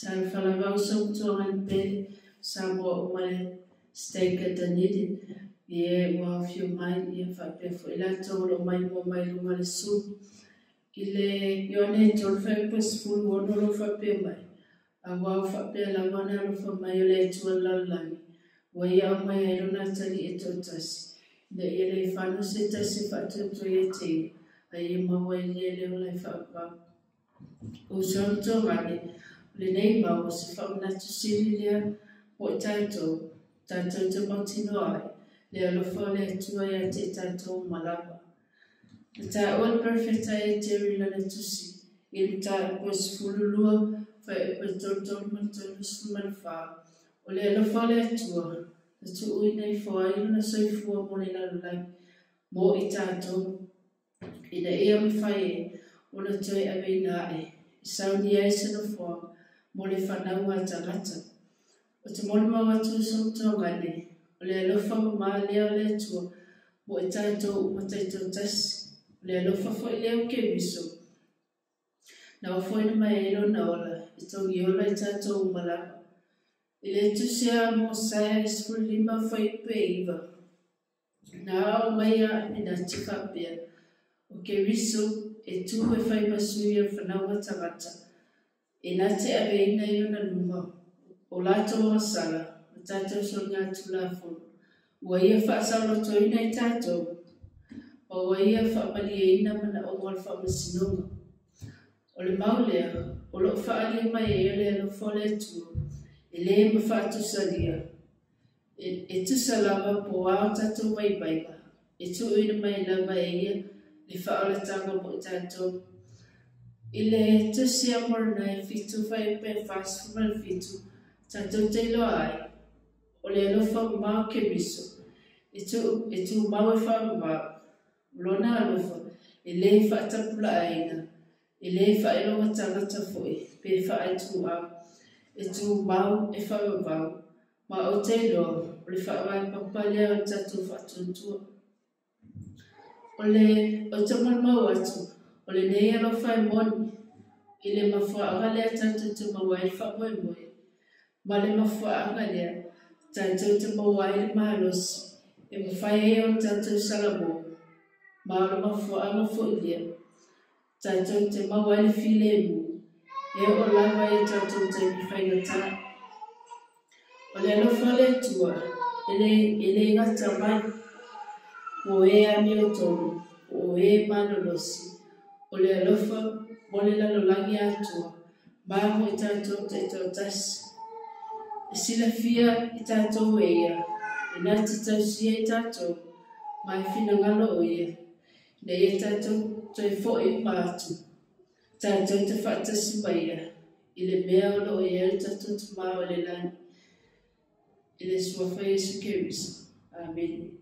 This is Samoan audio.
Talofa lava uso ma tuaga le pele, Samoa uma le Stake a Dunedin, i e ua afio mai, ia faapea foi latou o lo o maimoa mai i luga o le Zoom. I le Ioane 3:16 o lo o faapea mai, aua ua faapea lava ona alofa mai o le Atua i le lalolagi, ua ia aumai ai lona atalii e toatasi, ina ia le fano se tasi e faatuatua ia te ia, a ia maua ai ia le ola e faavavau. O uso ma tuagane, o lenei mau o se faamanatu sili lea mo i tatou, tatou te mautinoa ai, le alofa o le Atua ia te i tatou uma lava. Na taua le perofeta e Jerry lana tusi i le mataupu e 12 fuaiupu e 33 ma le 34, o le alofa o le Atua na tuuina ifo ai lona soifua mo le lalolagi mo i tatou, ina ia mafai ai ona toe aveina ae e saunia ai se nofoaga mo le fanau a tagata. O te molimau atu uso ma tuagane, o le alofa mamā lea o le Atua mo i tatou uma taitoatasi. O le alofa foi lea o Keriso, na ofoina mai ai lona ola e togiola i tatou uma lava. I le tusi a Mosaia e 15 fuaiupu e 9, na ao mai a Aminati faapea, o Keriso e tu e fai ma sui o le fanau a tagata, e na te aveina i ona luga o latou agasala ma tatou soligatulafono, ua ia faasaolotoina i tatou, ma ua ia faamalieina manaoga o le faamasinoga. O le mau lea, o lo o faaalia mai ai o le alofa o le Atua, e le mafaatusalia, e tusa lava po o a o tatou vaivaiga, e tuuina mai lava e ia le faaolataga mo i tatou. I le tusi a Moronai 7 fuaiupu e 47, tatou te iloa ai, o le alofa mamao o Keriso, e tumau e faavavau, o lona alofa e le faatapulaaina, e le faailoga tagata foi pe faaituau, e tumau e faavavau, ma ou te iloa o le faavae papa lea o le tatou faatuatua. O le ou te molimau atu, o lenei alofa e moni, i le mafuaaga lea tatou te maua ai le faamoemoe, ma le mafuaaga lea tatou te maua ai le malosi e mafai ai ona tatou salamo, ma o le mafuaaga foi lea tatou te maua ai le filemu e oo lava i tatou taimi faigata. O le alofa o le Atua e le gata mai mo e amiotonu po o e malolosi, o le alofa mo le lalolagi atoa ma mo i tatou taitoatasi. E silafia i tatou e ia, e na te tausia i tatou, ma e finagalo o ia, ina ia tatou toe foi uma atu, tatou te faatasi ma ia, i le mea o lo o i ai le tatou Tama o le lagi, i le suafa Iesu Keriso. Amene.